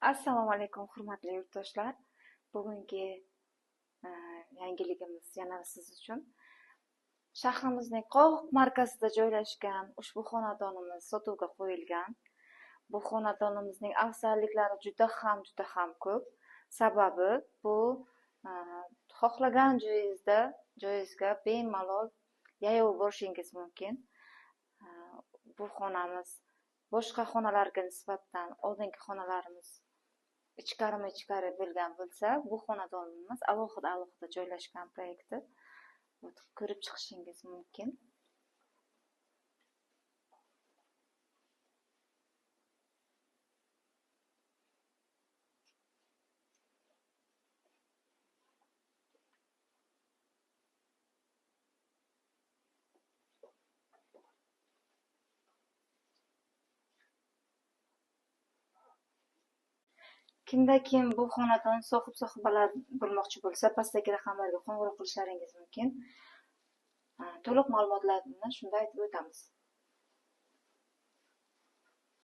Assalomu alaykum, hurmatli yurtdoshlar. Bugungi yangiligimiz yana siz uchun. Shahrimizning qoq markazida joylashgan ushbu xonadonimiz sotuvga qo'yilgan. Bu xonadonimizning afzalliklari juda ham, juda ham ko'p. Sababi bu xohlagan joyingizga bemalol yayov borishingiz mumkin. Bu xonamiz boshqa xonalarga nisbatan oldingi xonalarimiz ichkarima-ichkari bo'lgan bo'lsa, bu xonadonimiz alohida-alohida joylashgan proyekti. Ko'rib chiqishingiz mumkin. Kimda kim bu xonadon sohib-sohibalar bo'lmoqchi bo'lsa, pastdagi raqamlarga qo'ng'iroq qilishlaringiz mumkin. To'liq ma'lumotlarni shunda aytib o'tamiz.